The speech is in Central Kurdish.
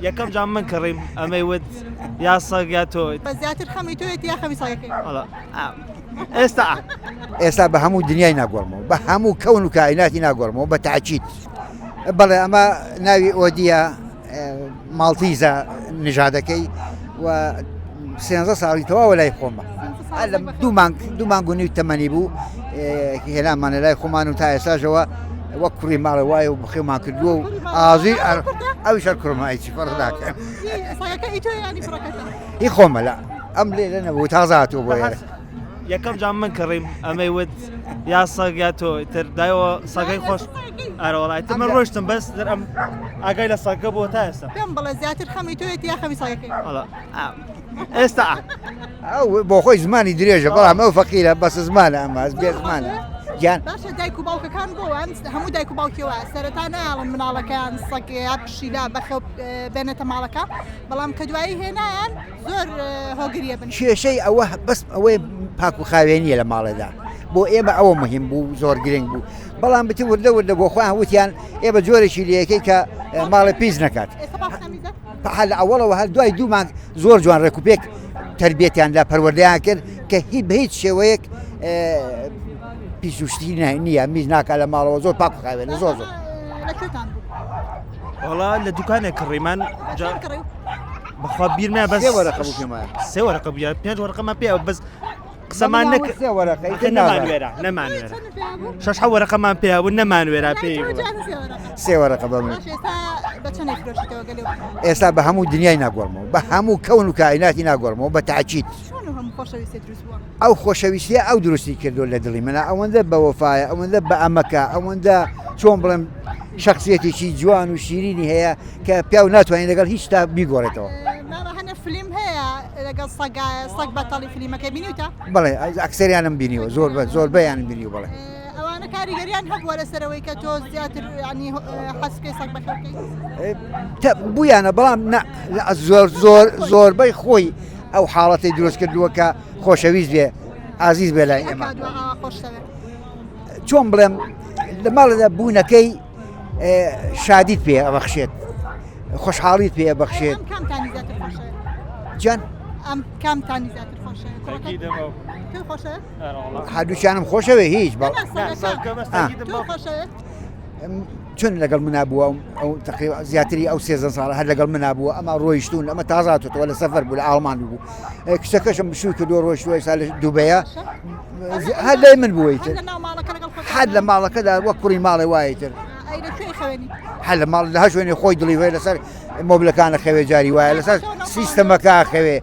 یەکەم جام من کڕیم ئەمەی وت یا سەگ یا تۆ. بەس زیاتر خەمی تۆیەتی یا خەمی سەگەکەی؟ وەڵا ئێستا ئێستا بە هەموو دنیای ناگۆڕمەوە بە هەموو کەون و کائیناتی ناگۆڕمەوە بە تاکیت بەڵێ ئەمە ناوی ئۆدیە ماڵتیزە نژادەکەی و سێنزە ساڵی تەواوە لای خۆمە لە دوو مانگ دوو مانگ و نیو تەمەنی بوو هێنامانە لای خۆمان و تا ئێستاژەوە وەک کوڕی ماڵە وایە و بخێومان کردووە و ئازی ئەو شەر کوڕمایچی فەرق ناکەن هی خۆمە لە ئەم لێرە نەبوو تازە هاتووە بۆ ئێرە. یەکەم جام من کڕیم ئەمەی وت یا سەگ یا تۆ تر دایەوە سەگەی خۆش ئەرەوەڵای تر من ڕۆشتم بەس در ئەم ئاگای لە سەگە بۆ تا ئێستا پێم بڵێ زیاتر خەمی تۆیەتی یا خەمی سەگەکەی وەڵا ئێستا ئەو بۆ خۆی زمانی درێژە بەڵام ئەو فەقیرە بەس زمانە ئەمە بێ زمانە گیان باشە دایک و باوکەکان بۆ وان هەموو دایک و باوکیەوە سەرەتا نایەڵن مناڵەکەیان سەگ یا پشیلە بەخێو بێنێتە ماڵەکە بەڵام کە دوایی هێنایان زۆر هۆگریە بن. کێشەی ئەوە بەس ئەوەی پاک و خاوێنیە لە ماڵێدا بۆ ئێمە ئەوە مهم بوو زۆر گرنگ بوو بەڵام بتی وردە وردە بۆ خۆیان وتیان ئێ بە جۆرێکی لەکەی کە ماڵە پیس نەکات لە ئەوەڵەوە هەر دوای دوو مانگ زۆر جوان ڕێکوپێک تربیەتیان لە پەروەردەیان کرد کە هی بە هیچ شێوەیەک پیسوشتی نییە میز ناکە لە ماڵەوە زۆر پاک خاوێنە زۆر زۆر وەڵا لە دوکانێک کڕیمان بەخوا بیر نایە بەس سێ وەرەقە بوو پێم وایە. سێ وەرەقە بوو یا پێنج وەرەقەمان پێ بەس قسەمان بەمناوە نەکرد سێ وەرەقە ئیتر ئەخە نازانم. نەمانوێرا نەمانوێرا شەش حەو وەرەقەمان پێ بوو نەمانوێرا پێی بوو. سێ وەرەقە بە من ئێستا بە هەموو دنیای ناگۆڕمەوە بە هەموو کەون و کائیناتی ناگۆڕمەوە بە تاکید ئەو خۆشەویستیە ئەو دروستی کردو لە دڵی منە ئەوەندە بە وەفایە ئەوەندە بە ئەمەکە ئەوەندە چۆن بڵێم شخصیەتێکی جوان و شیرینی هەیە کە پیاو ناتوانێت لەگەڵ هیچ تا بیگۆڕێتەوە. مامە هەنە فلیم هەیە لەگەڵ سەگایە سەگ بەتەڵی فلیمەکەی بینیوتە؟ بەڵێ ئەکسەریانم بینیوە زۆر بە زۆربەیانم بینیوە بەڵێ. ئەوانە کاریگەریان هەبووە لەسەرەوەی کە تۆ زیاتر ینی حەز بکەی سەگ بەخێو بکەی؟ بوویانە بەڵام نا زۆر زۆر زۆربەی خۆی ئەو حاڵەتی دروست کردووە کە خۆشەویست بێ ئازیز بێ لای ئێمە چۆن بڵێم لە ماڵەدا بوونەکەی شادیت پێ ئەبەخشێت خۆشحاڵیت پێ ئەبەخشێت جان ئەم کامتانی زیاتر خۆشە هەردووچانم خۆشەوێ هیچ بەڵ چون لەگەڵ منا بووە ئەو تقریبا زیاتری ئەو سێزە ساڵە هەر لەگەڵ منا بووە ئەمە ڕۆیشتون ئەمە تازاتەوە لە سەفەر بوو لە ئاڵمان بوو کچەکەشم شووی کردو ڕۆیشتووە ئێستا لە دوبەیە هەر لای من بووە ئیتر هەر لە ماڵەکەدا وەک کوڕی ماڵێ وایە ئیتر هەر لە ماڵ لە هەر شوێنێ خۆی دڵی وەیە لەسەر مۆبلەکانە خەوێ جاری وایە لەسەر سیستەمەکە خەوێ.